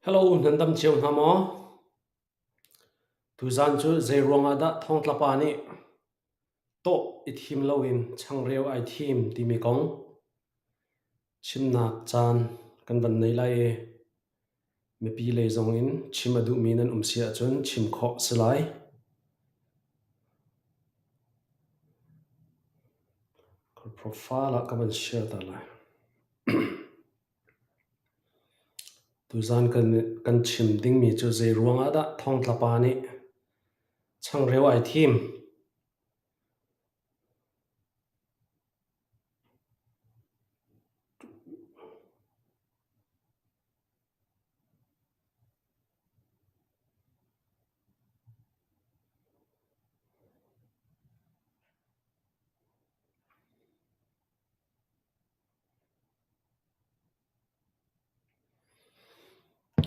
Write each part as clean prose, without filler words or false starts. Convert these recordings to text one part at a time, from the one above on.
Hello, nan dam cio hna maw? Tuzaan cu zeiruang ah dah thongtla pa nih tawh i thim loin changreu ai thim timi kong chimnak caan kan van nei lai i mipi lei zong in chim a duhmi nan um si ahcun chim khawh si lai. Ka profile ah ka van share ta lai. Tuzaan kan chim dingmi cu zeiruang ah dah thongtla pa nih changreu ai thim?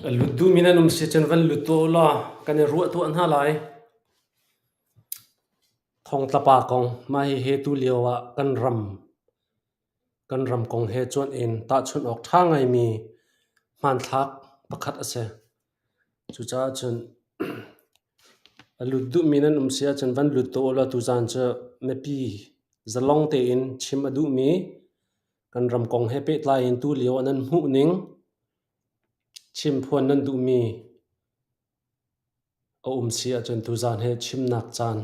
A lut duhmi nan um si cun van lut tuah u law kan i ruah tuah hna lai. Thongtla pa kong mah hihi tulio ah kan ram kan ram kong he cuanh in tahchunh awk ṭha ngaimi hmanthlak pakhat a si. Cucaah cun a lut duhmi nan um si ahcun van lut tuah u law tuzaan cu mipi zalong tein chim a duhmi kan ram kong he pehtlai in tulio ah nan hmuhning chimphuan nan duhmi a um si ahcun tuzaan hi chimnak caan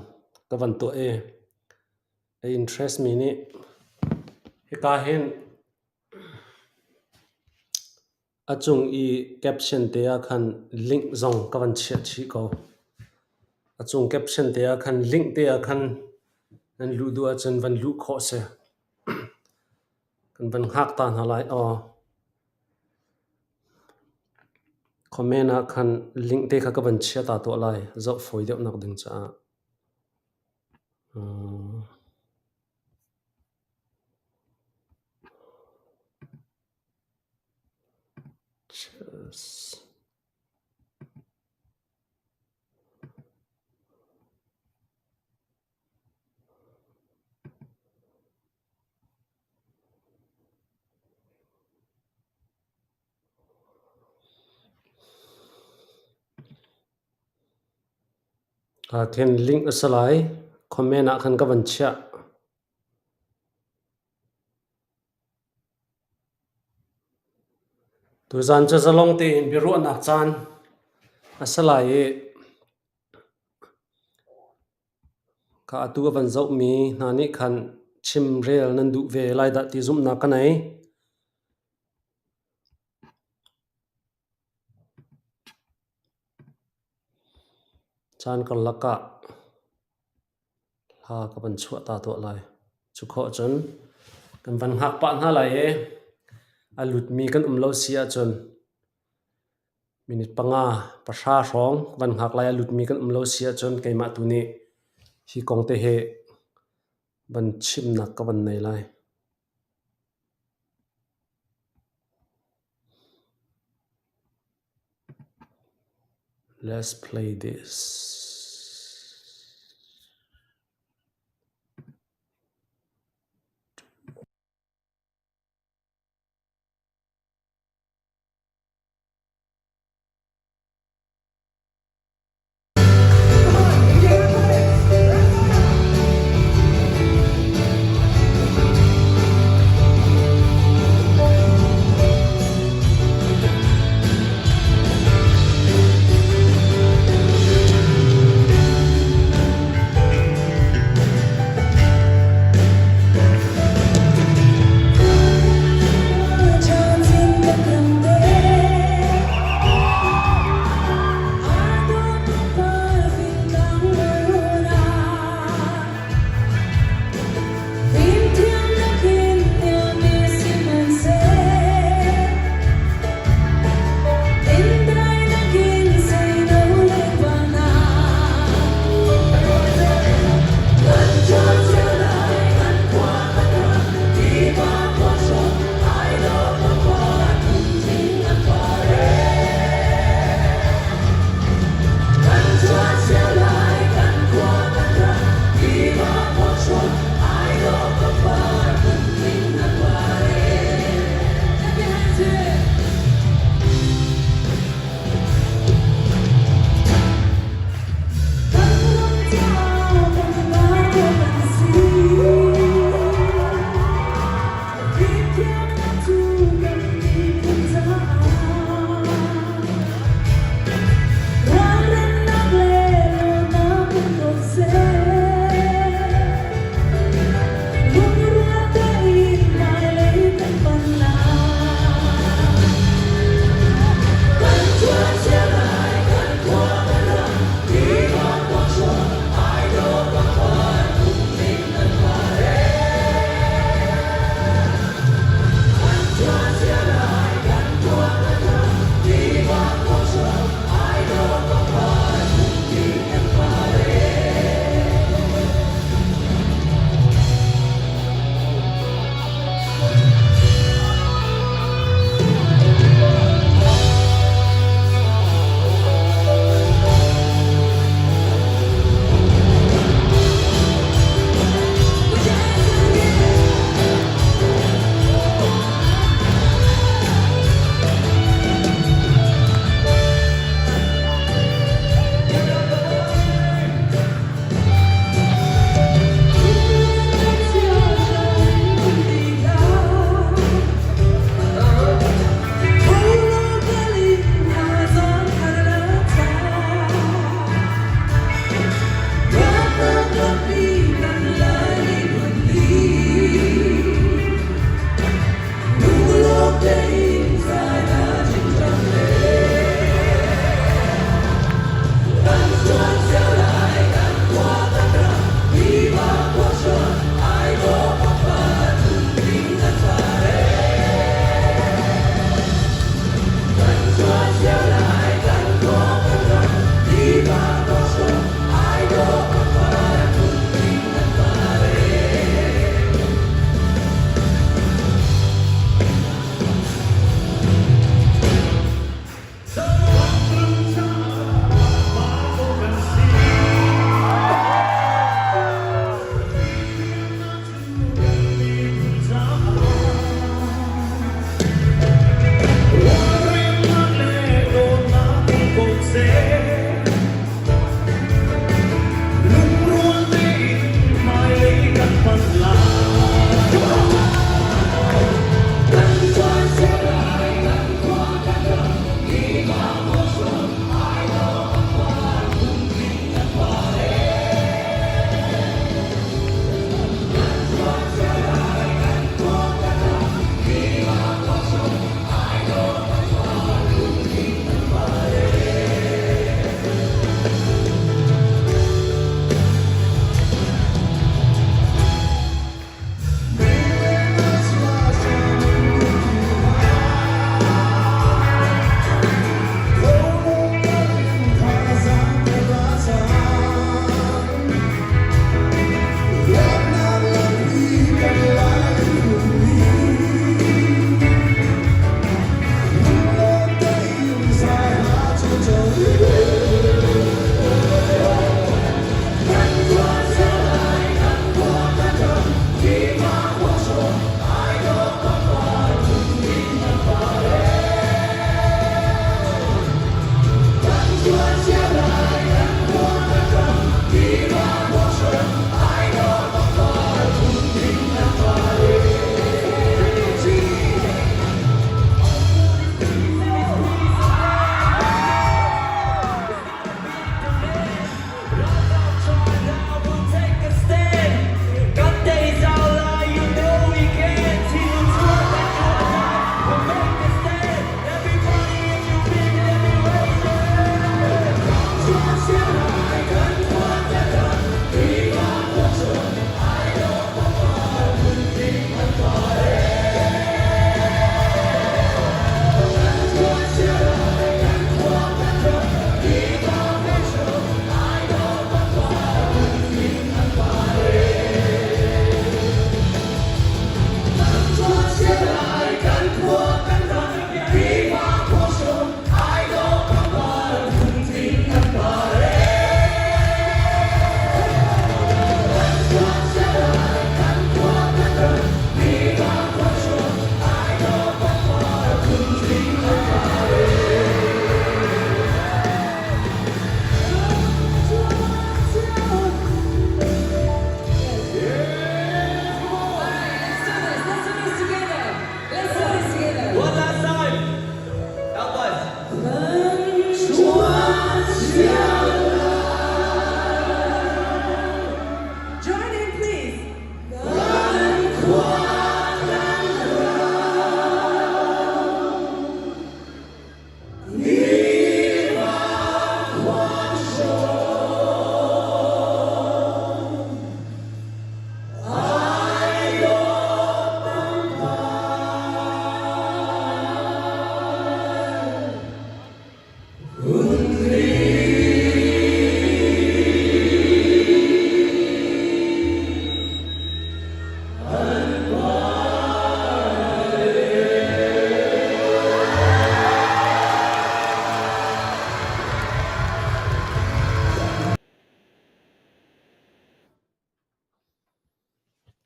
ka van tuah i a interest mi nih hika hin a cung i caption te ah khan link zong ka van chiah chih ko. A cung caption te ah khan link te ah khan nan luh duh ahcun van luh khawh si. Kan van hngak ta hna lai aw. Comment ah khan link te kha ka van chia ta tuah lai zoh fawi deuh nak ding caah. Cheers. Khin link a si lai. Comment ah khan ka van chiah. Tuzaan cu zalong tein biaruahnak caan a si lai i Kha atu a van zohmi hna nih khan chimrel nan duh ve lai dah ti zumhnak ka nei. Caan karlak ah hla ka van chuah ta tuah lai. Cu khawh cun kan van hngak pah hna lai i a lutmi kan um lo si ahcun Minute panga pahra hrawng van hngak lai a lutmi kan um lo si ahcun keimah tu nih hi kong te hi van chimnak ka van nei lai. Let's play this.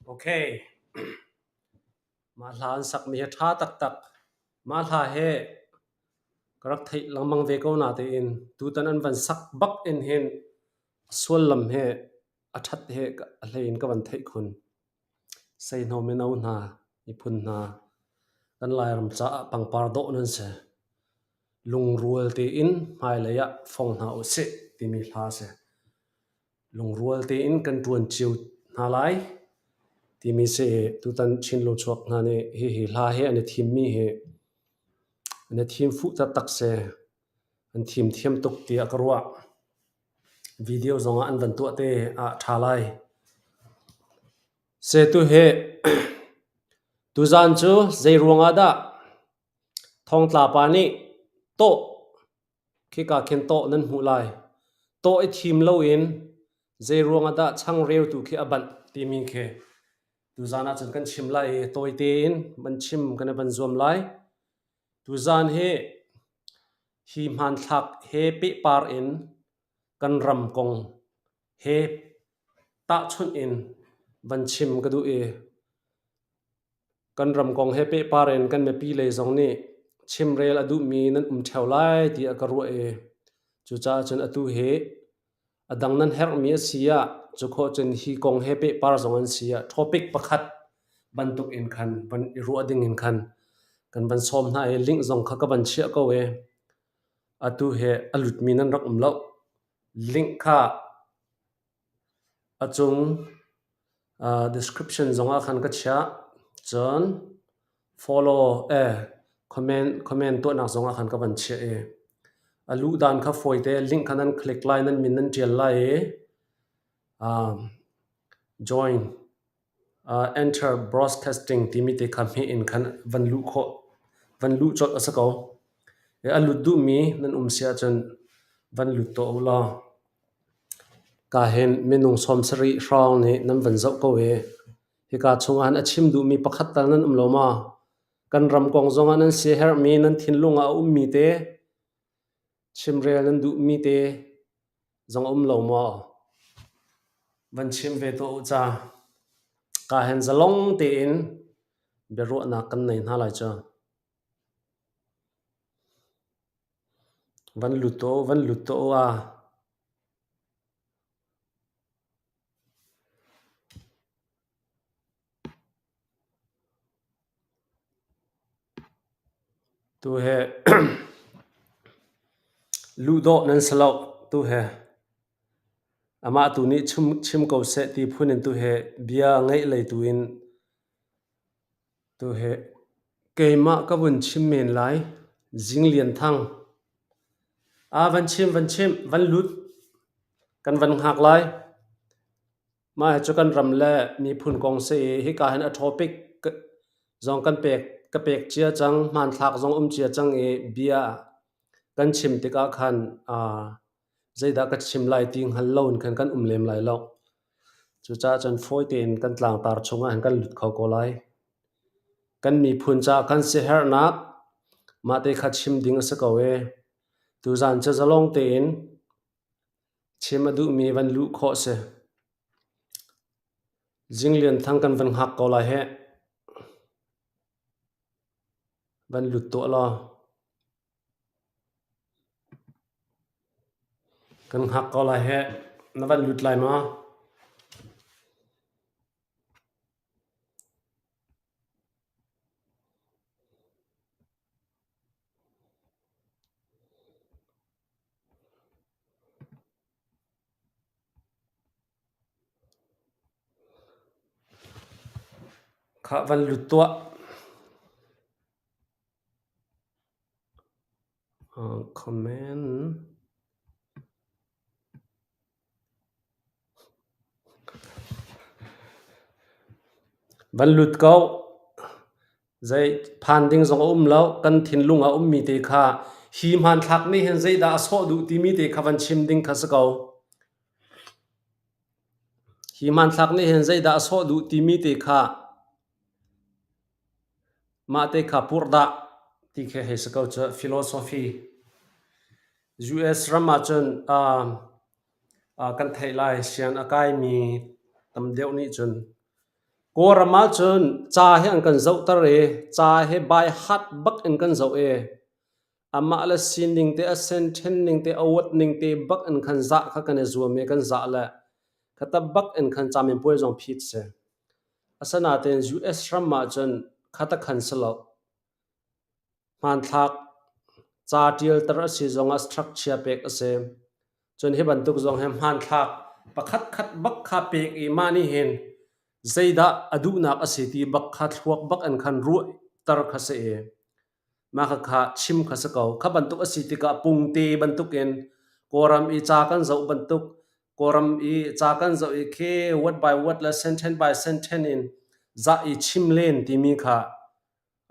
Okay. Mah hla an sakmi hi ṭha taktak. Mah hla hi ka rak theih lengmang ve ko natein tutan an van sak bak in hin sullam hi a ṭhat hi a hlei in ka van theih khun. Seihno mino hna, miphun hna, kan Lairam caah pangpar dawh nan si. Lungrual tein hmailei ah fong hna usih timi hla a si. Lungrual tein kan ṭuan cio hna lai timi si i tutan Chin lungchuak hna nih hihi hla hi an i thimmi hi an i thim fuh taktak si. An thim thiam tuk tiah ka ruah. Video zongah an van tuah te ah ṭha lai. Setu hi tuzaan cu zei ruangah dah thongtla pa nih tawh Khika khin tawh nan hmuh lai. Tawh i thim loin zeiruang ah dah changreu tu khi a banh timi khi tuzaan ahcun kan chim lai i tawite in van chim kan i van zuam lai. Tuzaan hi hi hmanthlak he pehpar in kan ram kong he tahchunh in van chim ka duh i Kan ram kong he pehpar in kan mipi lei zong nih chimrel a duhmi nan um ṭheo lai tiah ka ruah i cucaah cun atu hi a dang nan herhmi a si ah cukhawh cun hi kong he pehpar zong an si ah topic pakhat bantuk in khan van i ruah ding in khan kan van sawm hna i link zong kha ka van chiah ko i atu hi a lutmi nan rak um lo. Link kha A cung description zongah khan ka chiah. Cun follow comment tuahnak zongah khan ka van chiah i a luh dan kha fawite link kha nan click lai nan min nan ṭial lai i join enter broadcasting timi te kha hmeh in khan van luh khawh van luh colh a si ko. A lut duhmi nan um si ahcun van lut tuah u law Ka hin minung 70 hrawng nih nan van zoh ko i hika chungah hin a chim duhmi pakhat tal nan um lo maw? Kan ram kong zongah nan siaherhmi, nan thinlung ah a ummi te, chimrel nan duhmi te zong a um lo maw? Van chim ve tuah u ca. Ka hin zalong tein biaruahnak kan nei hna lai cu. Van lut tuah u, van lut tuah u aa. Tu he luh dawh nan si lo tu he. Amah tu nih chim ko seh ti phun in tu he bia ngeih lei tu in Tu hi keimah ka vun chim men lai. Zing Lian Thang. Aa van chim, van chim, van lut. Kan van hngak lai. Mah hi cu kan ram le miphun kong si i hika hin a topic zong kan pek ka pek cia cang, hmanthlak zong um cia cang i bia kan chim tikah khan zeidah ka chim lai ti hngal lo in khan kan um lem lai lo. Cucaah cun fawi tein kan tlangtar chungah hin kan lut kho ko lai. Kan miphun caah kan siaherhnak mahte kha chim ding a si ko i tuzaan cu zalong tein chim a duhmi van luh khawh si. Zinglian Thang kan van hngak ko lai hih. Van lut tuah law. Kan hngak ko lai hih. Na van lut lai maw? Khah van lut tuah. Comment. Van lut ko. Zei phan ding zong a um lo. Kan thinlung ah ummi te kha hi hmanthlak nih hin zeidah a sawh duh timi te kha van chim ding kha si ko. Hi hmanthlak nih hin zeidah a sawh duh timi te kha Mah te kha purhdah ti khi hei si ko cu philosophy. US ram ahcun kan theih lai sian a kaimi tam deuh nih cun. Kawlram ahcun ca hi an kan zohter i ca hi by heart bak in kan zoh i amah le sining te a senthen ning te a uat ning te bak in khan zah kha kan i zuam i kan zah le khata bak in khan caminpuai zong phit si. Asinain US ram ahcun khata khan si lo. Hmanthlak ca ṭialter a si zongah structure pek a si. Cun hi bantuk zong hi hmanthlak pakhatkhat bak kha pek i mah nih hin zeidah a duhnak a si ti bak kha thluak bak in khan ruahter kha si i mah khakha chim kha si ko. Kha bantuk a si tikah pungte bantukin Kawlram i ca kan zoh bantuk Kawlram i ca kan zoh i khi word by word le sentence by sentence in zah i chim len timi kha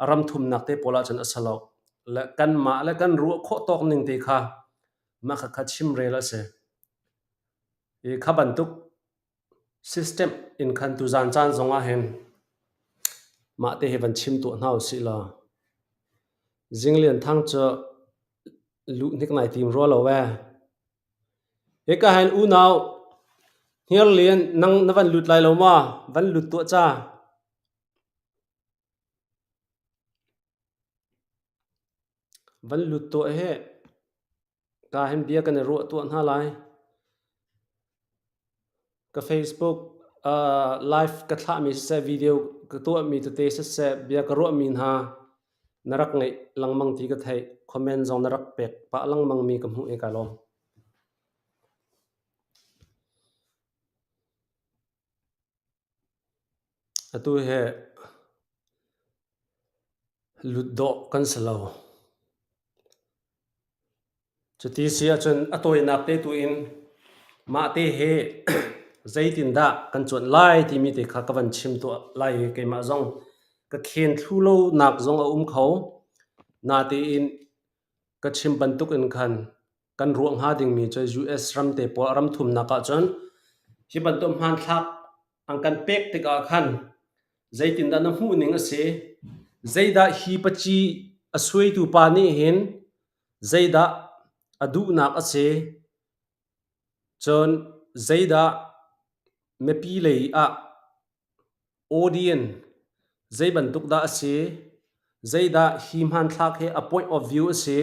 a ram thumnak te pawl ahcun a si lo. Le kanmah le kan ruah khawh tawk ning te kha mah khakha chimrel a si. I kha bantuk system in khan tuzan caan zong ah hin mah te hi van chim tuah hna usih law Zinglian Thang cu luh hnik nai tim rua lo ee. Hika hin unau Hniarlian nang na van lut lai lo ma? Van lut tuah ca. Van lut tuah hi ka hin bia kan i ruah tuah hna lai. Ka Facebook live ka thlahmi siseh, video ka tuahmi tete siseh, bia ka ruahmi hna na rak ngeih lengmang ti ka theih. Comment zong na rak pek pah lengmangmi ka hmuh i kaa lawm. Atu hi lut dawh kan si lo. Cuti si ahcun a tawinak te tu in mahte hi zeitindah kan cuanh lai timi te kha ka van chim tuah lai i keimah zong ka khen thlu lonak zong a um kho. Natein ka chim bantuk in khan kan ruah hnga dingmi cu US ram te pawl ram thumnak ahcun hi bantuk hmanthlak an kan pek tikah khan zeitindah na hmuh ning a si? Zeidah hi paci a suaitu pa nih hin zeidah a duhnak a si? Cun zeidah mipi lei ah audience zei bantuk dah a si? Zeidah hi hmanthlak hi a point of view a si?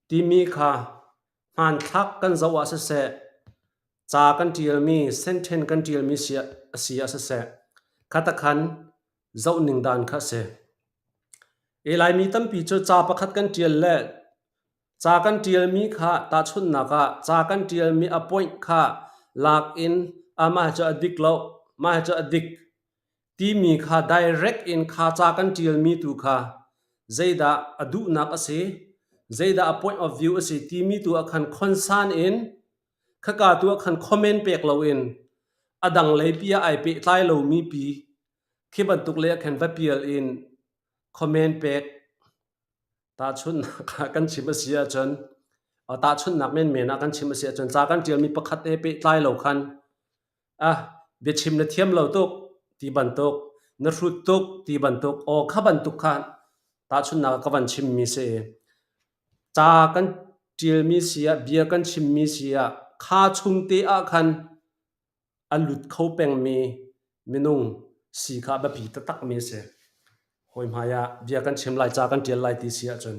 Timi kha hmanthlak kan zoh ah siseh, ca kan ṭialmi, sentence kan ṭialmi a si ah siseh, khatakhan zohning dan kha a si. Laimi tampi cu ca pakhat kan ṭial le ca kan ṭialmi kha tahchunhnak ah ca kan ṭialmi a point kha lak in amah cu a dik lo, mah cu a dik timi kha direct in kha ca kan ṭialmi tu kha zeidah a duhnak a si, zeidah a point of view a si timi tu ah khan concern in khaka tu ah khan comment pek loin a dang lei pi ah ai pehtlai lomi pi khi bantuk lei ah khan va pial in comment pek Tahchunhnak ah kan chim a si ahcun tahchunhnak menmen ah kan chim a si ahcun ca kan ṭialmi pakhat he pehtlai lo khan ah biachim na thiam lo tuk ti bantuk, na hrut tuk ti bantuk, aw kha bantuk kha tahchunhnak ah ka van chimmi si. Ca kan ṭialmi si ah, bia kan chimmi si ah kha chung te ah khan a lut kho pengmi minung si kha a biapi taktakmi a si. Hawi hmai ah bia kan chim lai, ca kan ṭial lai ti si ahcun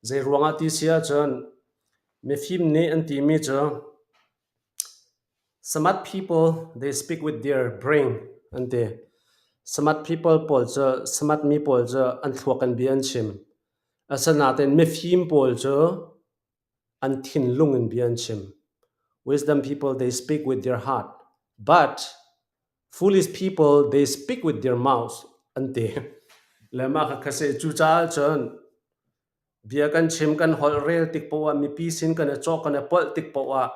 zei ruangah ti si ahcun mifim nih an timi cu smart people they speak with their brain an ti. Smart people pawl cu smart mi pawl cu an thluak in bia an chim. Asinain mifim pawl cu an thinlung in bia an chim. Wisdom people they speak with their heart, but foolish people they speak with their mouth an ti. Le mah kha kha si. Cucaah cun bia kan chim kan holh rel tik poah mipi sin kan i cawk kan i polh tik poah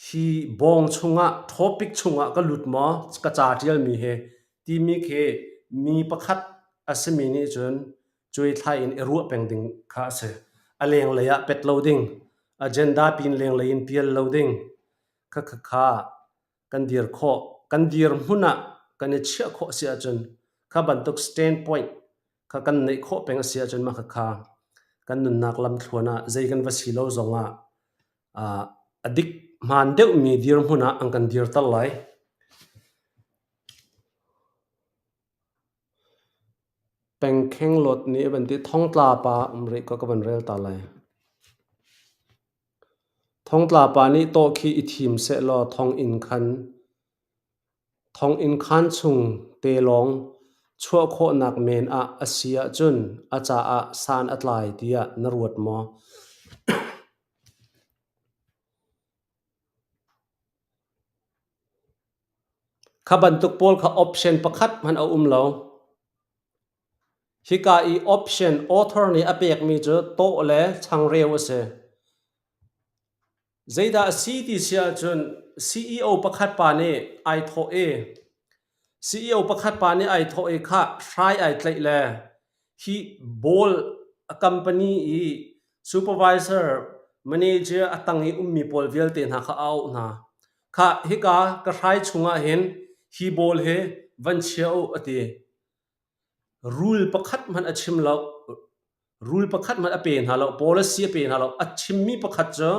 Hi bawng chungah topic chungah ka lut maw ka ca ṭialmi hi timi khi mi pakhat a simi nih cun cuaithlai in i ruah peng ding kha a si. A lenglei ah pet lo ding, agenda pin lenglei in pial lo ding khakha kha kan dir khawh. Kan dir hmun ah kan i chiah khawh a si ahcun kha bantuk standpoint kha kan neih khawh peng a si ahcun mah khakha kan nunnak lamthluan ah zei kan va si lo zongah a dik hmaan deuhmi dirhmun ah an kan dirter lai. Pengkhenglawt nih a van ti. Thongtla pa um rih kaw ka van rel ta lai. Thongtla pa nih tawh khi i thim sehlaw thonginn khaan chung te lawng chuah khawhnak men ah a si ahcun a caah san a tlai tiah na ruat maw? Kha bantuk pawl kha option pakhat hmanh a um lo. Hika i option author nih a pekmi cu tawh le changreu a si. Zeidah a si ti si ahcun CEO pakhat pa nih ai thawh i CEO pakhat pa nih ai thawh i khah hrai ai tlaih le hi ball a company i supervisor, manager a tang i ummi pawl vialte hna kha a auh hna. Khah hika ka hrai chungah hin hi ball hi van chia u a ti. Rul pakhat hmanh a chim lo. Rul pakhat hmanh a pe hna lo. Policy a pe hna lo. A chimmi pakhat cu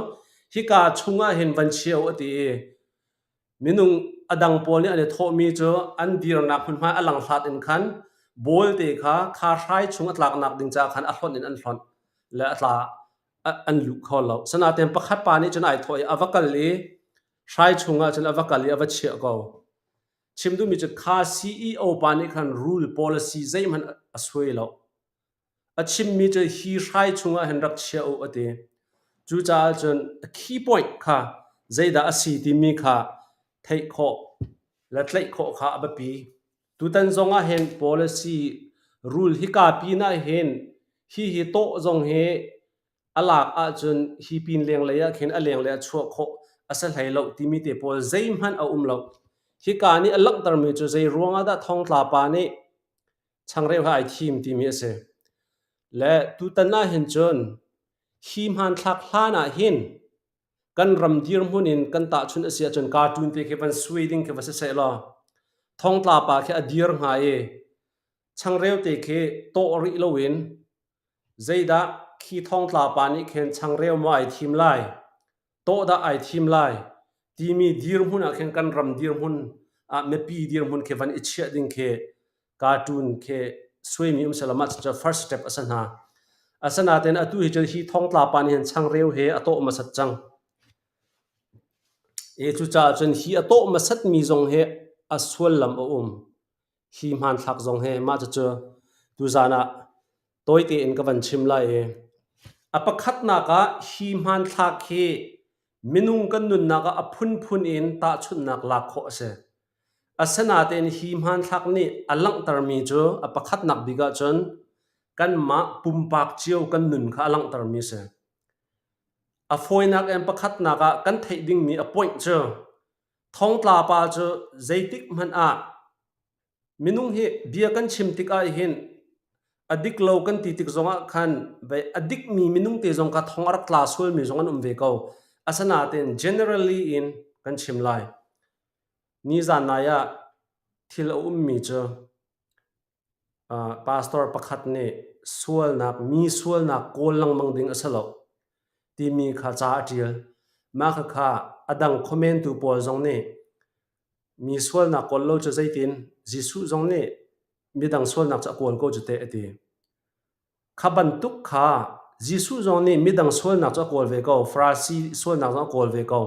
hika chungah hin van chia u a ti i minung a dang pawl nih an i thawhmi cu an dirnak hmunhma a langhlat in khan bawlte kha kha hrai chung a tlaknak ding caah khan a hlonh in an hlonh le a tla an luh kho lo. Sanaten pakhat pa nih cun ai thawh i a va kal i hrai chungah cun a va kal i a va chiah ko. Chim duhmi cu kha CEO pa nih khan rule policy zeihmanh a suai lo. A chimmi cu hi hrai chungah hin rak chia u a ti. Cucaah cun a key point kha zeidah a si timi kha theih khawh le tlaih khawh kha a biapi. Tutan zong ah hin policy rule hika pin ah hin hihi tawh zong hi a lak ahcun hi pin lenglei ah khin a lenglei ah chuah khawh a si hlei lo timi te pawl zeihmanh a um lo. Hika nih a langhtermi cu zei ruang ah dah thongtla pa nih changreu he ai thim timi a si. Le tutan ah hin cun hi hmanthlak hlan ah hin kan ram dirhmun in kan tahchunh a si ahcun cartoon te khi van sui ding khi va si seh law thongtla pa khi a dir hnga i changreu te khi tawh rih loin zeidah khi thongtla pa nih khin changreu maw ai thim lai tawh dah ai thim lai timi dirhmun ah khin kan ram dirhmun ah mipi dirhmun khi van i chiah ding khi cartoon khi suaimi um selaw mah cu first step a si hna. Asinain atu hi cu hi thongtla pa nih hin changreu he a tawh hmasat cang. E cucaah cun hi a tawh hmasatmi zong hi a suallam a um. Hi hmanthlak zong hi mah cucu tuzaan ah tawite in ka van chim lai i a pakhatnak ah hi hmanthlak hi minung kan nunnak ah a phunphun in tahchunhnak lak khawh a si. Asinain hi hmanthlak nih a langhtermi cu a pakhatnak bik ahcun kanmah pumpak cio kan nun kha a langhtermi a si. A fawinak in pakhatnak ah kan theih dingmi a point cu thongtla pa cu zeitik hmanh ah minung hi bia kan chim tik ahhin a dik lo kan ti tik zongah khan a dikmi minung te zong kha thong a rak tla sualmi zong an um ve ko. Asinain generally in kan chim lai. Nizan nai ah thil a ummi cu pastor pakhat nih sualnak mi sualnak kawl lengmang ding a si lo timi kha ca a ṭial. Mah khakha a dang comment tu pawl zong nih mi sualnak kawl lo cu zeitin Jesuh zong nih midang sualnak cu a kawl ko cu teh a ti. Kha bantuk kha Jesuh zong nih midang sualnak cu a kawl ve ko, Farasi sualnak zong a kawl ve ko.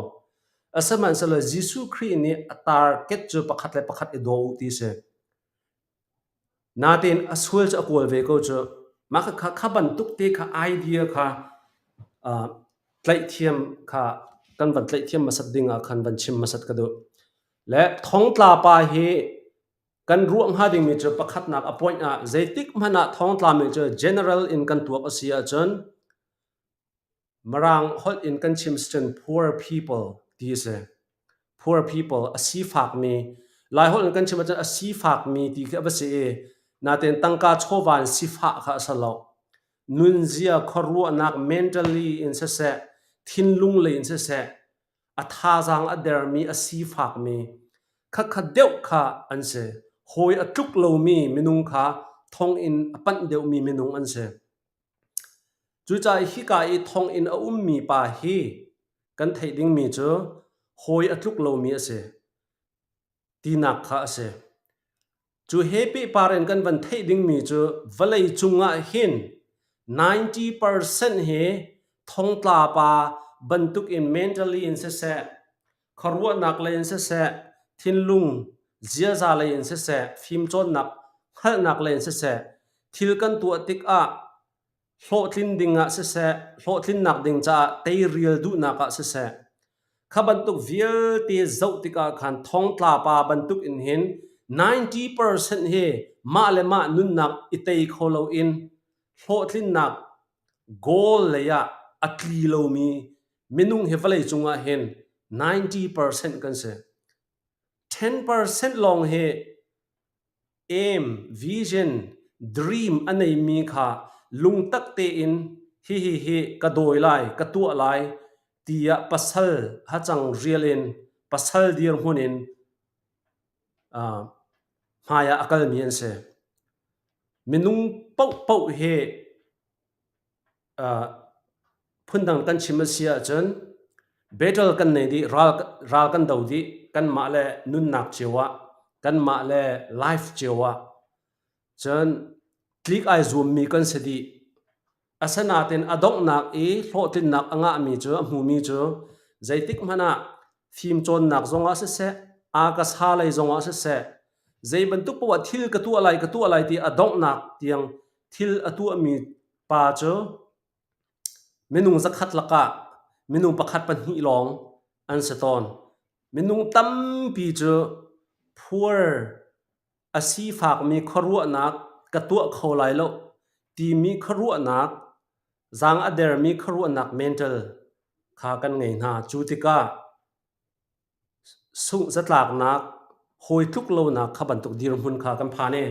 Asihmanhsehlaw Jesuh Khrih nih a target cu pakhat le pakhat i daw u ti a si. Natein a sual cu a kawl ve ko cu. Mah kha kha bantuk te kha idea kha tlaih kha kan van tlaih hmasat ding ah khan van chim hmasat ka duh. Le thongtla pa hi Kan ruah hnga dingmi cu pakhatnak a point ah zeitik hmanh ah thongtlami cu general in kan tuak a si ahcun Mirang holh in kan chim cun poor people ti a si. Poor people a sifakmi Lai holh in kan chim ahcun a sifakmi ti khi a va si i natein tangka chawva in sifah kha a si lo. Nunzia khuaruahnak mentally in siseh, thinlung lei in siseh, a thazaang a dermi a sifakmi khakha deuh kha an si. Hawi a tluk lomi minung kha thonginn a panh deuhmi minung an si. Cucaah hika i thonginn a ummi pa hi kan theih dingmi cu hawi a tluk lomi a si tinak kha a si. Cu he pehpar in kan van theih dingmi cu vawlei cungah hin 90% hi thongtla pa bantuk in mentally in siseh, khuaruahnak lei in siseh, thinlung ziaza lei in siseh, fimcawnnak hngalhnak lei in siseh, thil kan tuah tikah hlawhtlin ding ah siseh, hlawhtlinnak ding caah teirial duhnak ah siseh, kha bantuk vialte zoh tikah khan thongtla pa bantuk in hin 90% hi mah le mah nunnak i tei kho loin hlawhtlinnak goal lei ah a tli lomi minung hi vawlei cung ah hin 90% kan si. 10% lawng hi Aim, vision, dream a neimi kha lungtak tein hihi hi ka dawi lai, ka tuah lai tiah pasal hacang rial in pasal dirhmun in hmai ah a kalmi an si. Minung paohpaoh hi Phundang kan chim a si ahcun battle kan nei dih, ral kan do dih, kanmah le nunnak cio ah, kanmah le life cio ah. Cun tlik ai zuammi kan si dih. Asinain a donghnak i hlawhtlinnak a ngahmi cu, a hmumi cu zeitik hmanh ah fimcawnnak zongah siseh, aa ka sa lei zongah siseh, zei bantuk poah thil ka tuah lai, ka tuah lai ti a donghnak tiang thil a tuahmi Pa cu minung zakhat lakah minung pakhat pahnih lawng an si tawn. Minung tampi cu phuar a sifakmi khuaruahnak ka tuah kho lai lo timi khuaruahnak, zaang a dermi khuaruahnak mental kha kan ngei hna. Cu tikah Sungh zatlaknak, hawi tluk lonak kha bantuk dirhmun kha kan phan i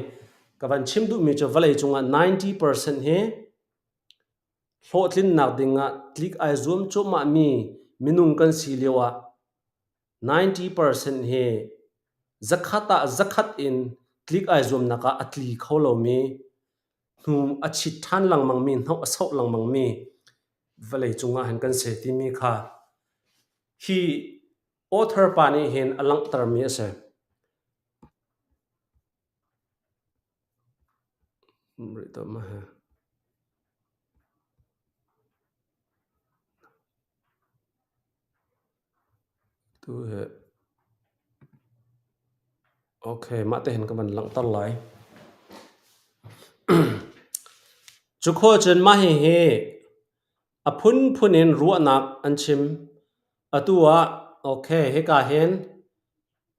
ka van chim duhmi cu vawleicung ah 90% hi hlawhtlinnak ding ah tlik ai zuam cuahmahmi minung kan si lio ah 90% hi zakhat ah zakhat in tlik ai zuamnak ah a tli kho lomi hnu a chit ṭhan lengmangmi, hnoh a soh lengmangmi vawleicung ah hin kan si timi kha Hi author pa nih hin a langhtermi a si. Okay, mah te hin ka van langhter lai. Cu khua cun mah hihi A phunphun in ruahnak an chim. Atu ah okay hika hin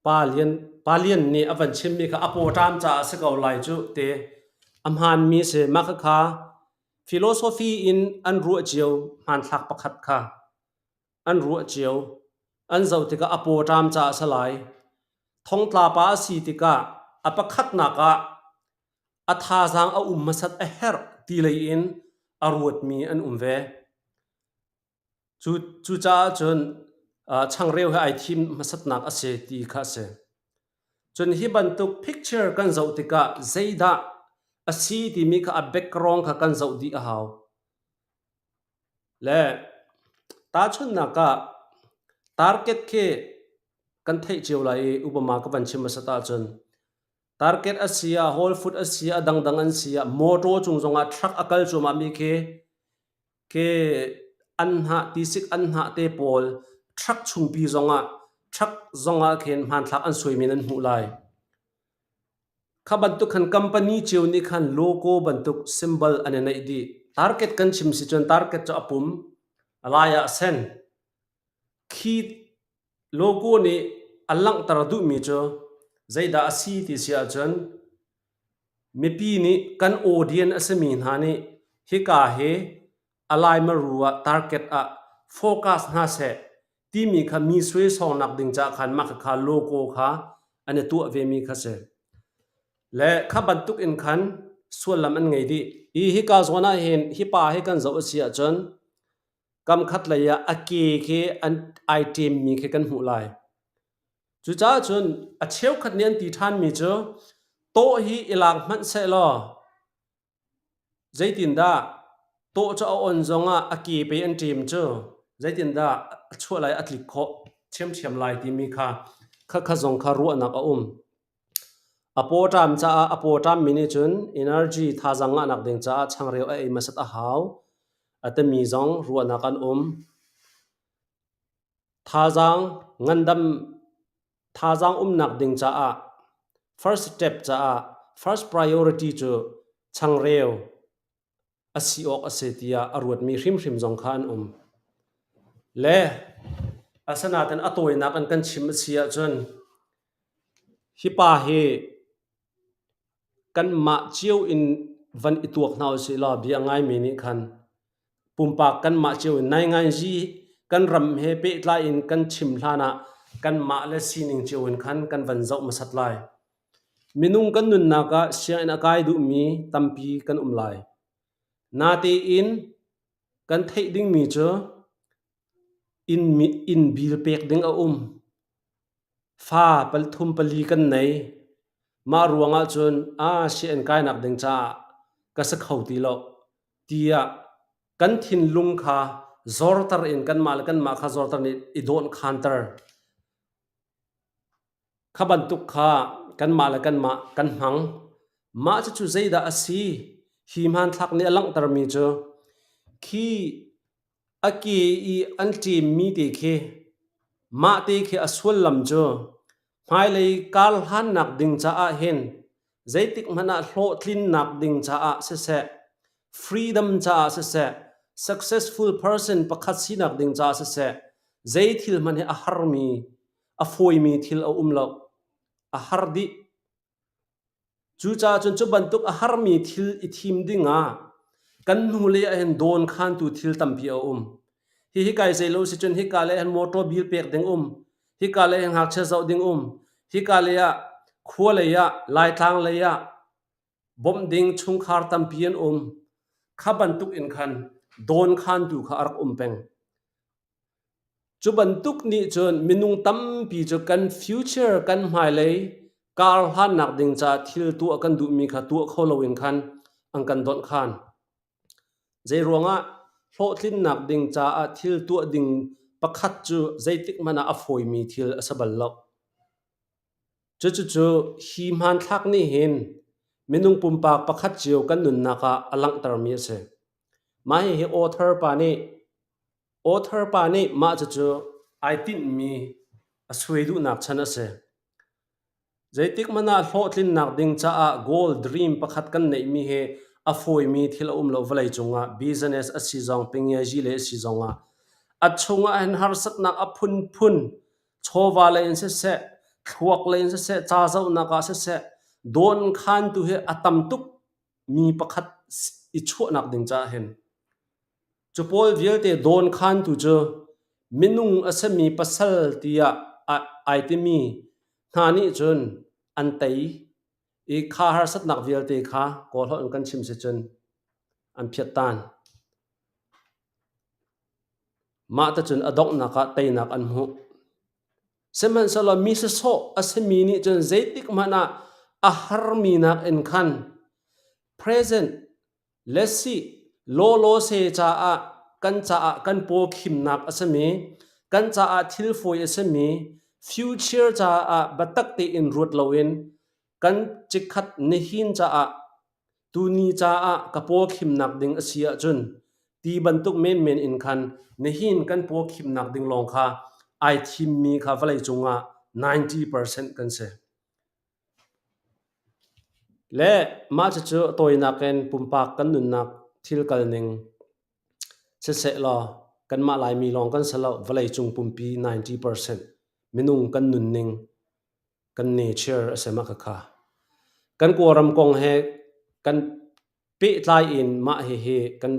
Pa Lian, Pa Lian nih a van chimmi kha a pawṭam caah a si ko lai cuh ti a hmaanmi si. Mah khakha philosophy in an ruah cio hmanthlak pakhat kha an ruah cio. An zoh tikah a pawṭam caah a si lai. Thongtla pa a si tikah a pakhatnak ah a thazaang a um hmasat a herh ti lei in a ruatmi an um ve. Cu, cucaah cun changreu he ai thim hmasatnak a si ti kha a si. Cun hi bantuk picture kan zoh tikah zeidah a si timi kha a background kha kan zoh dih a hau. Le tahchunhnak ah target khi kan theih cio lai i upama ka van chim hmasat ahcun Target a si ah, Whole Food a si ah, a dangdang an si ah, motor cung zongah truck a kal cuahmahmi khi khi an hnah tisik an hnah te pawl truck chungpi zongah truck zongah khin hmanthlak an suaimi nan hmuh lai. Kha bantuk khan company cio nih khan logo bantuk symbol an i neih dih. Target kan chim si cun target cu a pum, a lai ah a sen. Khi Logo nih a langhter duhmi cu zeidah a si ti si ahcun mipi nih kan audience a simi hna nih hika hi a laimaru ah target ah focus hna seh timi kha mi suaisawngnak ding caah khan mah khakha logo kha an i tuah vemi kha si. Le kha bantuk in khan sullam an ngei dih. Hi hika zawn ah hin hi pa hi kan zoh a si ahcun Kam khatlei ah a ke khi an ai ṭemmi khi kan hmuh lai. Cucaah cun a cheukhat nih an ti ṭhanmi cu tawh hi i lak hmanh sehlaw zeitindah tawh cu a on zongah a ke pei an ṭem cu zeitindah a chuah lai a tlik khawh ṭhiamṭhiam lai timi kha khakha zong kha ruahnak a um. A pawṭam caah a pawṭammi nih cun energy thazaang ngahnak ding caah changreu a ei hmasat a hau a timi zong ruahnak an um. Thazaang ngandam thazaang umnak ding caah first step caah first priority cu changreu a si awk a si tiah a ruatmi hrimhrim zong kha an um. Le asinain a tawinak in kan chim a si ahcun hi pa hi kanmah cio in van i tuak hna usih law bia ngaimi nih khan pumpak kanmah cio in nainganzi kan ram he pehtlai in kan chim hlan ah kanmah le sining cio in khan kan van zoh hmasat lai. Minung kan nunnak ah sianginn a kai duhmi tampi kan um lai. Natein kan theih dingmi cu inn bil pek ding a um. Fa pathum pali kan nei. Mah ruangah cun aa sianginn kainak ding caah ka si kho ti lo tiah kan thinlung kha zorter in kanmah le kanmah kha zorter in i dawnkhanter. Kha bantuk kha kanmah le kanmah kan hmang. Mah cucu zeidah a si? Hi hmanthlak nih a langhtermi cu khi a ke i an ṭemmi te khi mah te khi a sullam cu hmailei karhlannak ding caah hin zeitik hmanh ah hlawhtlinnak ding caah siseh, freedom caah siseh, successful person pakhat sinak ding caah siseh, zei thil hmanh hi a harmi a fawimi thil a um lo. A har dih. Cucaah cun cu bantuk a harmi thil i thim dingah kan hnulei ah hin dawnkhantu thil tampi a um. Hihi kai zei lo si cun hika lei hin motor bill pek ding um, hika lei hin ngakchia zoh ding um, hika lei ah khua lei ah Laitlang lei ah bawmh ding chungkhar tampi an um. Kha bantuk in khan dawnkhantu kha a rak um peng. Cu bantuk nih cun minung tampi cu kan future kan hmailei karhlannak ding caah thil tuah kan duhmi kha tuah kho loin khan an kan donh khan. Zeiruangah hlawhtlinnak ding caah thil tuah ding pakhat cu zeitik hmanh ah a fawimi thil a si bal lo. Cucucu hi hmanthlak nih hin minung pumpak pakhat cio kan nunnak ah a langhtermi a si. Mah hihi author pa nih Author pa nih mah cucu ai tinhmi a suai duhnak chan a si. Zeitik hmanh ah hlawhtlinnak ding caah goal dream pakhat kan neihmi hi a fawimi thil a um lo vawlei cungah business a si zong pingiazi le a si zongah a chungah hin harsatnak a phunphun chawva lei in siseh thluak lei in siseh ca zohnak ah siseh dawnkhantu hi a tam tuk mi pakhat i chuahnak ding caah hin Cu pawl vialte dawnkhantu cu minung a simi pasal tiah ai timi hna nih cun an tei i kha harsatnak vialte kha Kawlholh in kan chim si cun an phiattan. Mah tacun a donghnak ah teinak an hmuh. Sihmanhsehlaw mi sasawh a simi nih cun zeitik hmanh ah a harmi nakin khan present Lesi lawlawse caah kan caah kan paw khimnak a simi, kan caah thil fawi a simi, future caah biatak tein ruat loin kan chikkhat nihin caah tuni caah ka paw khimnak ding a si ahcun ti bantuk menmen in khan nihin kan paw khimnak ding lawng kha ai thimmi kha vawleicung ah 90% kan si. Le mah cucu tawinak in pumpak kan nunnak thil kalning siseh law kanmah Laimi lawng kan si lo, vawleicung pumpi 90% minung kan nunning kan nature a si mah khakha. Kan Kawlram kong he kan pehtlai in mah hihi kan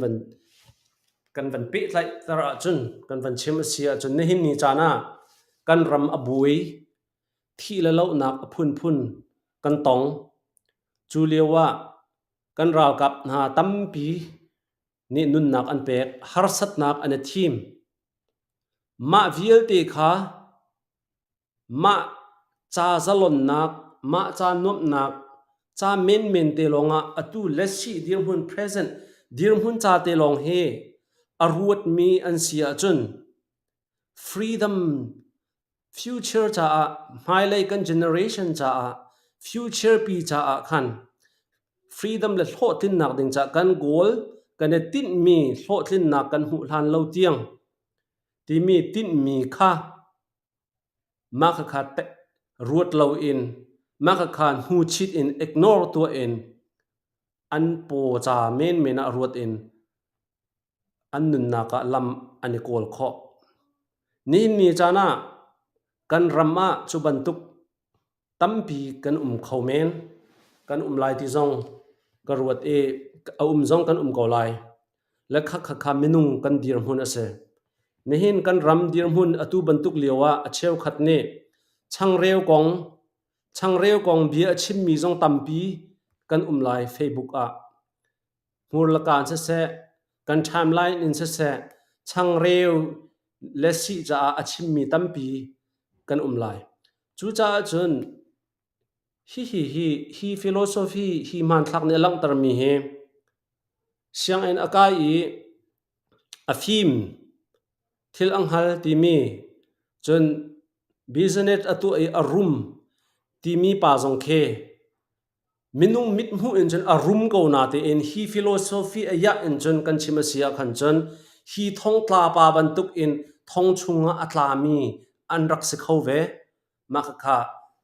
van pehtlaihter ahcun kan van chim a si ahcun nihin ni caan ah kan ram a buai Thih le lohnak a phunphun kan tong. Cu lio ah kan ralkap hna tampi nih nunnak an pek, harsatnak an i thim. Mah vialte kha mah ca zalonnak, mah ca nuamhnak, ca menmen te lawngah atu lesi dirhmun present dirhmun ca te lawng hi a ruatmi an si ahcun freedom Future caah, hmailei kan generation caah, Future pi caah khan freedom le hlawhtlinnak ding caah kan goal kan i tinhmi hlawhtlinnak kan hmuh hlan lo tiang timi tinhmi kha mah khakha ruat loin mah khakha hnuchit in ignore tuah in an paw ca menmen ah ruat in an nunnak ah lam an i kawl khawh. Nihin ni caan ah kan ram ah cu bantuk tampi kan um kho men. Kan um lai ti zong ka ruat i a um zong kan um ko lai. Le khakha minung kan dirhmun a si. Nihin kan ram dirhmun atu bantuk lio ah a cheukhat nih changreu kong changreu kong bia a chimmi zong tampi kan um lai Facebook ah. Hmur le kaan siseh, kan timeline in siseh, changreu le sih caah a chimmi tampi kan um lai. Cucaah cun hihi hi hi philosophy hi hmanthlak nih a langhtermi hi sianginn a kai i a fim thil a hngal timi cun business a tuah i a rum timi pa zong khi Minung mithmuh in cun a rum ko natein hi philosophy a iah in cun kan chim a si ah khan cun hi thongtla pa bantuk in thong chungah a tlami an rak si kho ve. Mah khakha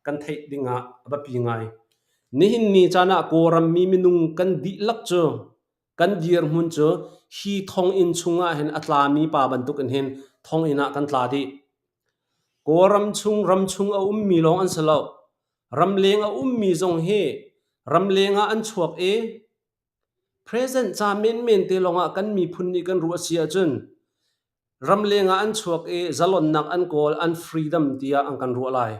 kan theih dingah a biapi ngai. Nihin ni caan ah Kawlram mi minung kan dihlak cu kan dirhmun cu hi thonginn chungah hin a tlami pa bantuk in hin thonginn ah kan tla dih. Kawlram chung ram chung a ummi lawng an si lo. Ramleng a ummi zong hi ramleng ah an chuak i present ca menmen te lawngah kan miphun nih kan ruah si ahcun ramleng ah an chuak i zalonnak an kawl, an freedom tiah an kan ruah lai.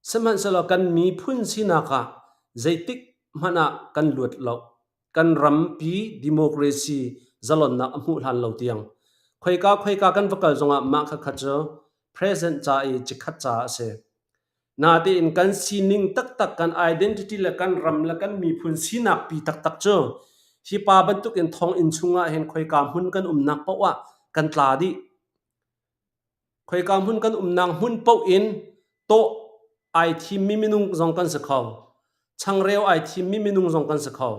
Sihmanhsehlaw kan miphun sinak ah zeitik hmanh ah kan luat lo. Kan rampi democracy zalonnak a hmuh hlan lo tiang. Khoika khoika kan va kal zongah mah khakha cu present ca i cikhat ca a si. Natein kan sining taktak, kan identity le kan ram le kan miphun sinak pi taktak cu hi pa bantukin thonginn chungah hin khoika hmun kan umnak paoh ah kan tla dih. Khoika hmun kan umnak hmun paoh in tawh ai thimmi minung zong kan si kho. Changreu ai thimmi minung zong kan si kho.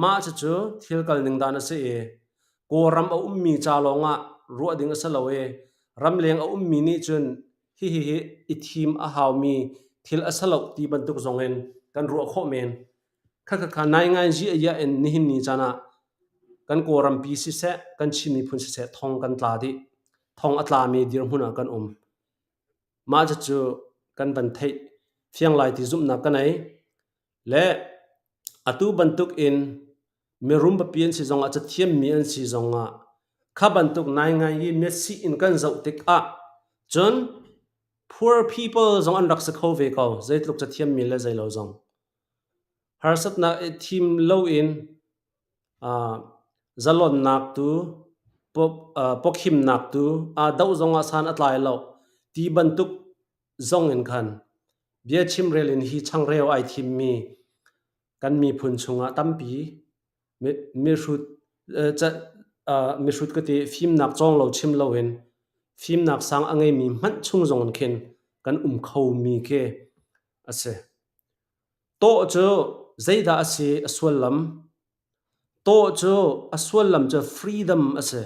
Mah cucu thil kal ning dan a si i Kawlram a ummi ca lawngah ruah ding a si lo i ramleng a ummi nih cun hihi hi i thim a haumi thil a si lo ti bantuk zongin kan ruah khawh men. Khakha nainganzi a iah in nihin ni caan ah kan Kawlrampi siseh, kan Chin miphun siseh thong kan tla dih. Thong a tlami dirhmun ah kan um. Mah cucu kan van theih fiang lai ti zumhnak ka nei. Le atu bantuk in mirum papi an si zongah cathiammi an si zongah kha bantuk naingai i Messi in kan zoh tikah cun poor people zong an rak si kho ve ko zeitluk cathiammi le zeilo zong. Harsatnak i thim loin zalonnak tu pawkhimnak tu aa doh zongah san a tlai lo ti bantuk zong in khan bia chimrel in hi changreu ai thimmi kan miphun chungah tampi mihrut mihrut ka ti fimnak cawng lo chim loin fimnak sang a ngeimi hmanh chung zong in khin kan um khomi khi a si. Tawh cu zeidah a si a sullam? Tawh cu a sullam cu freedom a si.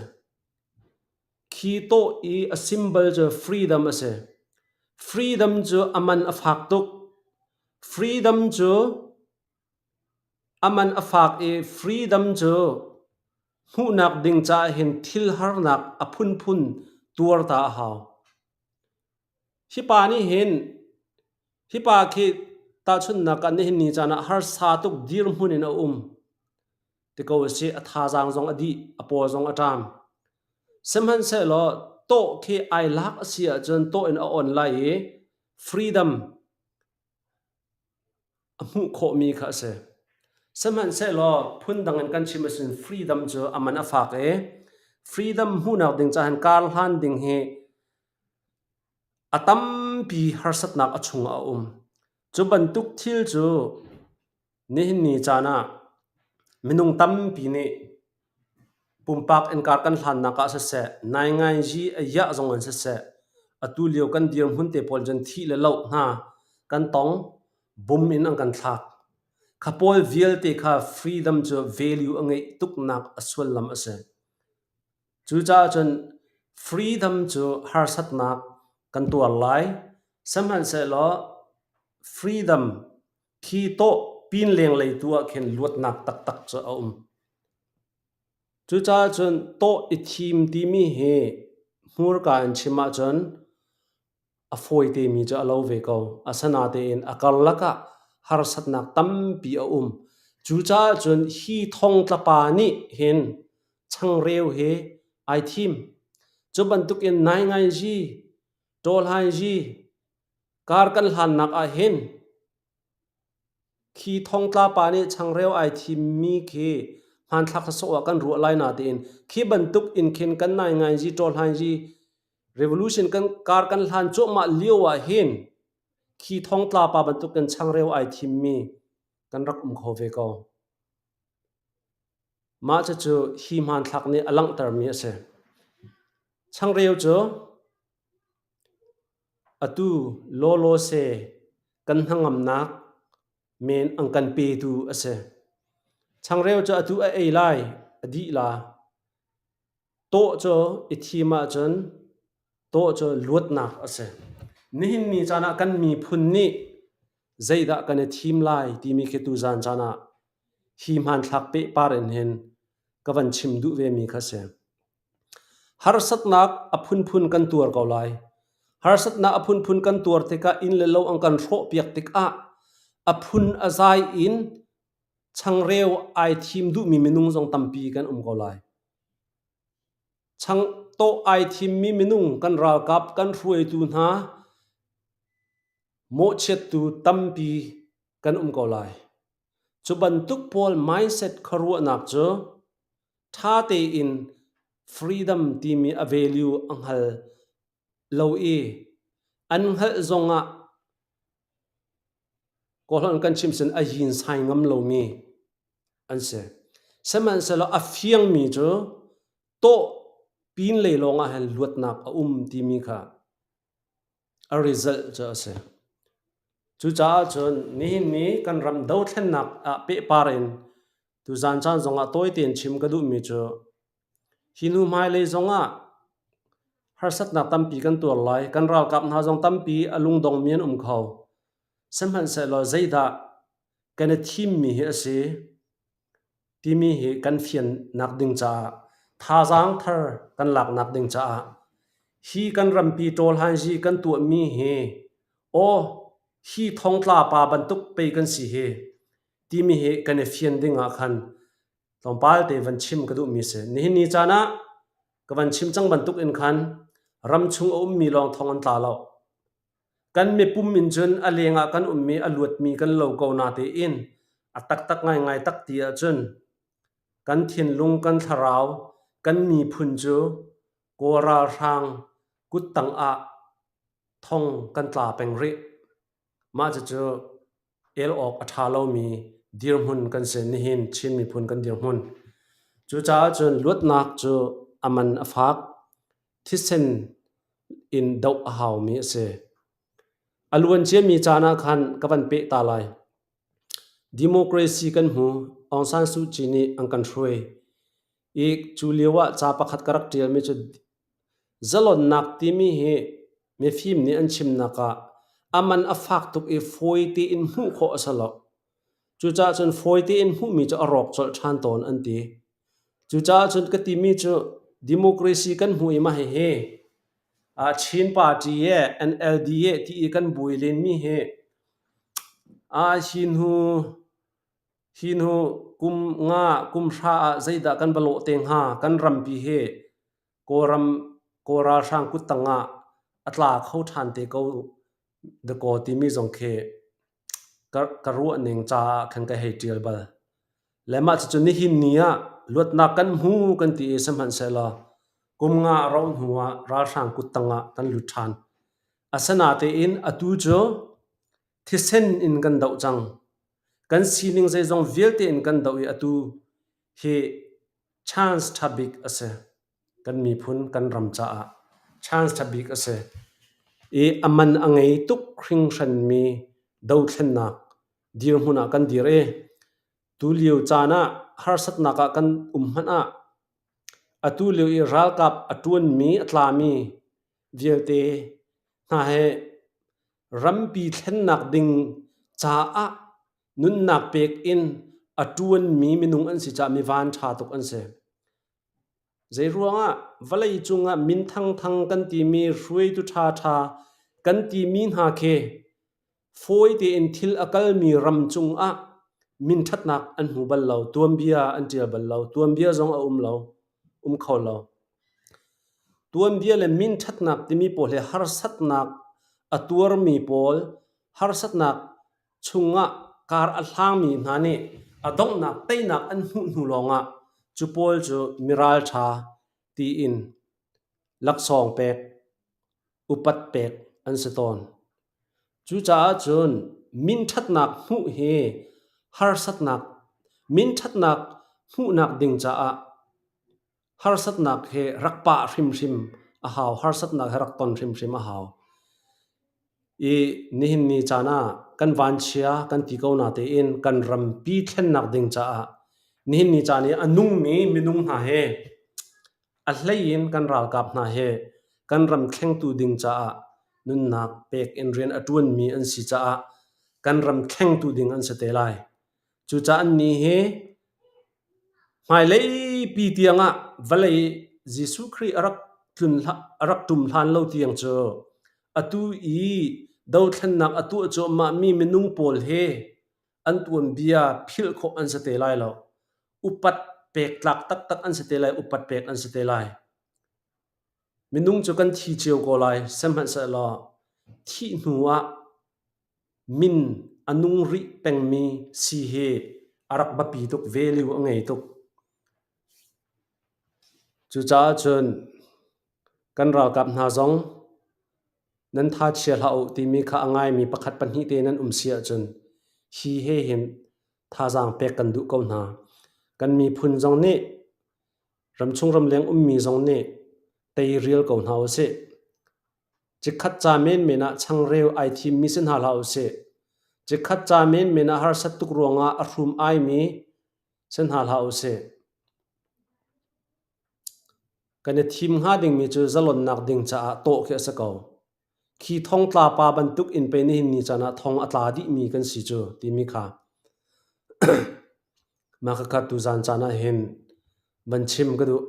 Khi tawh i a symbol cu freedom a si. Freedom cu a man a fak tuk. Freedom cu a man a fak i freedom cu hmuhnak ding caah hin thil harnak a phunphun tuar ta a hau. Hi pa nih hin Hi pa khi tahchunhnak ah nihin ni caan ah harsa tuk dirhmun in a um ti ko a si. A thazaang zong a dih, a paw zong a ṭam. Sihmanhsehlaw tawh khi ai lak a si ahcun tawh in a on lai i freedom a hmuh khawhmi kha a si. Sihmanhsehlaw phundang in kan chim ahcun freedom cu a man a fak i freedom hmuhnak ding caah hin kar hlan ding hi A tampi harsatnak a chungah a um. Cu bantuk thil cu nihin ni caan ah minung tampi nih pumpak innka kan hlannak ah siseh, nainganzi a iah zong in siseh, atu lio kan dirhmun te pawl cun thih le loh hna kan tong. Bum in an kan thlak. Kha pawl vialte kha freedom cu value a ngeih tuknak a sullam a si. Cucaah cun freedom cu harsatnak kan tuar lai. Sihmanhsehlaw freedom khi tawh pin lenglei tu ah khin luatnak taktak cu a um. Cucaah cun tawh i thim timi hi hmurka in chim ahcun a fawi temi cu a lo ve ko. Asinain a karlak ah harsatnak tampi a um. Cucaah cun hi thongtla pa nih hin changreu hi ai thim. Cu bantukin naingainzi, ṭawlhainzi, kar kan hlannak ah hin Khi thongtla pa nih changreu ai thimmi khi hmanthlak sawsawh ah kan ruah lai natein khi bantuk in khin kan naingainzi ṭawlhainzi revolution kan kar kan hlan cuahmah lio ah hin khi thongtla pa bantuk in changreu ai thimmi kan rak um kho ve ko. Mah cucu hi hmanthlak nih a langhtermi a si. Changreu cu Atu lawlawse kan hnangamnak men an kan petu a si. Changreu cu atu a ei lai, a dih la. Tawh cu i thim ahcun tawh cu luatnak a si. Nihin ni caan ah kan miphun nih zeidah kan i thim lai timi khi tuzan caan ah hi hmanthlak pehpar in hin ka van chim duh vemi kha si. Harsatnak a phunphun kan tuar ko lai. Harsatnak a phunphun kan tuar tikah inn le lo an kan hrawhpiak tikah a phun a zai in changreu ai thim duhmi minung zong tampi kan um ko lai. Changtawh ai thimmi minung kan ralkap kan hruaitu hna mawhchiattu tampi kan um ko lai. Cu bantuk pawl mindset khuaruahnak cu ṭha tein freedom timi a value a hngal lo i an hngalh zongah Kawlholh kan chim sin a yinsai ngam lomi an si. Sihmanhsehlaw a fiangmi cu tawh pin lei lawngah hin luatnak a um timi kha a result cu a si. Cucaah cun nihin ni kan ram dothlennak ah pehpar in tuzan caan zongah tawi tein chim ka duhmi cu hi hnu hmailei zongah harsatnak tampi kan tuar lai. Kan ralkap hna zong tampi a lungdongmi an um kho. Sihmanhsehlaw zeidah kan i thimmi hi a si timi hi kan fiannak ding caah thazaang thar kan laknak ding caah hi kan rampi ṭawlhanzi kan tuahmi hi aw hi thongtla pa bantuk pei kan si hi timi hi kan i fian ding ah khan tlawmpal te van chim ka duhmi si. Nihin ni caan ah ka van chim cang bantuk in khan ram chung a ummi lawng thong an tla lo. Kan mipum in cun a lengah kan ummi a luatmi kan lo ko natein a taktak ngaingai tak ti ahcun kan thinlung kan thlarau kan miphun cu Kawl ralhrang kuttang ah thong kan tla peng rih. Mah cucu el awk a ṭha lomi dirhmun kan si nihin Chin miphun kan dirhmun. Cucaah cun luatnak cu a man a fak. Thisen in doh a haumi a si. A luan ciami caan ah khan ka van peh ta lai. Democracy kan hmu. Aung San Suu Kyi nih an kan hruai. I cu lio ah ca pakhat ka rak ṭialmi cu zalonnak timi hi mifim nih an chimnak ah a man a fak tuk i fawi tein hmuh khawh a si lo. Cucaah cun fawi tein hmuhmi cu a rawk colh ṭhan tawn an ti. Cucaah cun ka timi cu democracy kan hmu i mah hihi Chin Party ye NLD ye ti i kan buai lenmi hi hi hnu kum nga kum hra ah zeidah kan va lawh te hnga kan rampi hi Kawlram Kawl ralhrang kuttang ah a tla kho ṭhan te ko dakaw timi zong khi ka ruahning caah khan ka hei ṭial bal. Le mah cucu nihin ni ah luatnak kan hmu kan ti i sihmanhsehlaw kum nga a rauh hnu ah ralhrang kuttang ah kan lut ṭhan. Asinatein atu cu thisen in kan doh cang. Kan sining zeizong vialte in kan doh i atu hi chance ṭha bik a si. Kan miphun kan ram caah chance ṭha bik a si. I a man a ngei tuk hringhranmi dothlennak. dirhmun ah kan dir i tulio caan ah harsatnak ah kan um hmanh ah atu lio i ralkap a ṭuanmi a tlami vialte hna he rampi thlennak ding caah nunnak pek in a ṭuanmi minung an si caah mi vanṭha tuk an si. Zeiruangah vawlei cungah min thangthang kan timi hruaitu ṭhaṭha kan timi hna khi fawi tein thil a kalmi ram cungah min ṭhatnak an hmu bal lo, tuanbia an ṭial bal lo, tuanbia zong a um lo, um kho lo. Tuanbia le min ṭhatnak timi pawl hi harsatnak a tuarmi pawl, harsatnak chungah kar a hlangmi hna nih a donghnak teinak an hmuh hnu lawngah cu pawl cu miralṭha tiin laksawng pek, upat pek an si tawn. Cucaah cun minṭhatnak hmuh hi harsatnak minṭhatnak hmuhnak ding caah harsatnak hi rak pah hrimhrim a hau, harsatnak hi rak ton hrimhrim a hau. I nihin ni caan ah kan vanchia kan ti ko na tein kan rampi thlennak ding caah nihin ni caan i a nungmi minung hna he a hlei in kan ralkap hna he kan ram thlengtu ding caah nunnak pek in rian a ṭuanmi an si caah kan ram thlengtu ding an si te lai. Cucaah annih hi Hmailei pi tiangah vawlei Jesuh Khrih a rak tlun a rak ṭum hlan lo tiang cu atu i dothlennak a tuah cuahmahmi minung pawl hi an tuanbia philh khawh an si te lai lo. Upat pek tlak taktak an si te lai, upat pek an si te lai. Minung cu kan thi cio ko lai, sihmanhsehlaw thih hnu ah Min a nung rih pengmi si hi a rak biapi tuk, value a ngei tuk. Cucaah cun kan ralkap hna zong nan tha chia hlah u timi kha a ngaimi pakhat pahnih te nan um si ahcun hi he hin thazaang pek kan duh ko hna. Kan miphun zong nih ramchung ramleng ummi zong nih teirial ko hna usih. Chikkhat ca menmen ah changreu ai thimmi si hna hlah usih. Chikkhat ca menmen ah harsat tuk ruangah a hrum aimi si hna hlah usih. Kan i thim hnga dingmi cu zalonnak ding caah tawh khi a si ko. Khi thongtla pa bantuk in pei nihin ni caan ah thong a tla dihmi kan si cu timi kha mah khakha tuzaan caan ah hin van chim ka duh.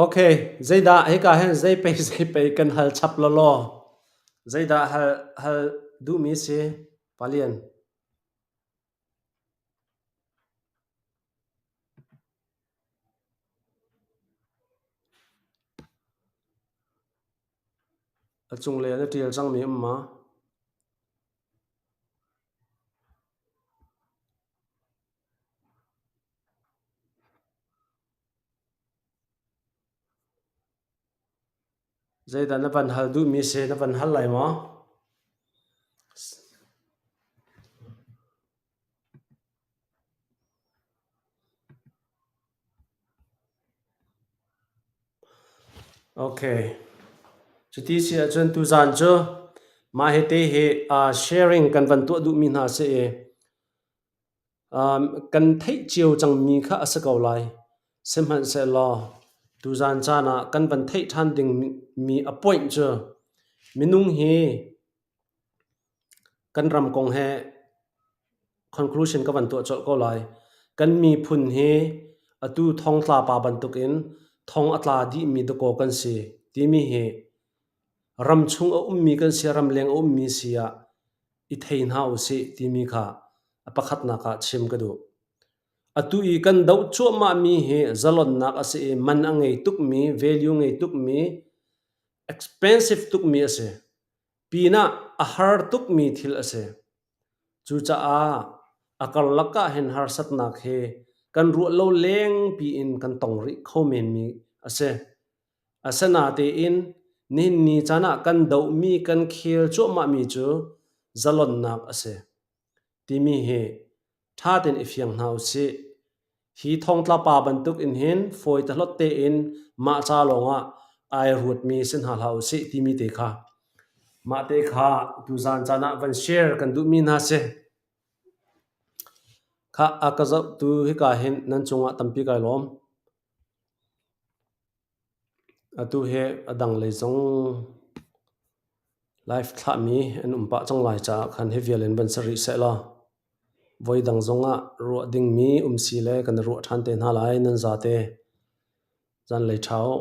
Okay, zeidah hika hin zei pei zei pei kan hal chap lawlaw. Zeidah hal hal duhmi si, Palian? A cunglei ah na ṭial cangmi um ma? Zeidah na van hal duhmi si na van hal lai maw? Okay. Cuti si ahcun tuzaan cu mah hite hi sharing kan van tuah duhmi hna si i kan theih cio cangmi kha a si ko lai. Sihmanhsehlaw tuzaan caan ah kan van theih ṭhan dingmi a point cu minung hi kan ram kong he conclusion ka van tuah colh ko lai. Kan miphun hi atu thongtla pa bantukin thong a tla dihmi dakaw kan si timi hi ramchung a ummi kan si, ramleng a ummi si ah i thei hna usih timi kha a pakhatnak ah chim ka duh. Atu i kan doh cuahmahmi hi zalonnak a si i man a ngei tukmi, value ngei tukmi, expensive tukmi a si. Pinah a har tukmi thil a si. Cucaah a karlak ah hin harsatnak hi kan ruah lo lengpi in kan tong rih kho menmi a si. Asinain nihin ni caan ah kan dohmi kan khel cuahmahmi cu zalonnak a si timi hi ṭha tein i fiang hna u sih. Hi thongtla pa bantuk in hin fawi te hlot tein mah ca lawngah ai ruatmi si hna hlah usih timi te kha mah te kha tuzaan caan ah van share kan duhmi hna si. Khah a ka zohtu hika hin nan cungah tampi kai lawm. Atu hi a dang lei zong live thlahmi an um pah cang lai caah khan hi vial in van si rih sehlaw voidang zongah ruah dingmi um si le kan i ruah ṭhan te hna lai nan zate. Zanlei ṭha u.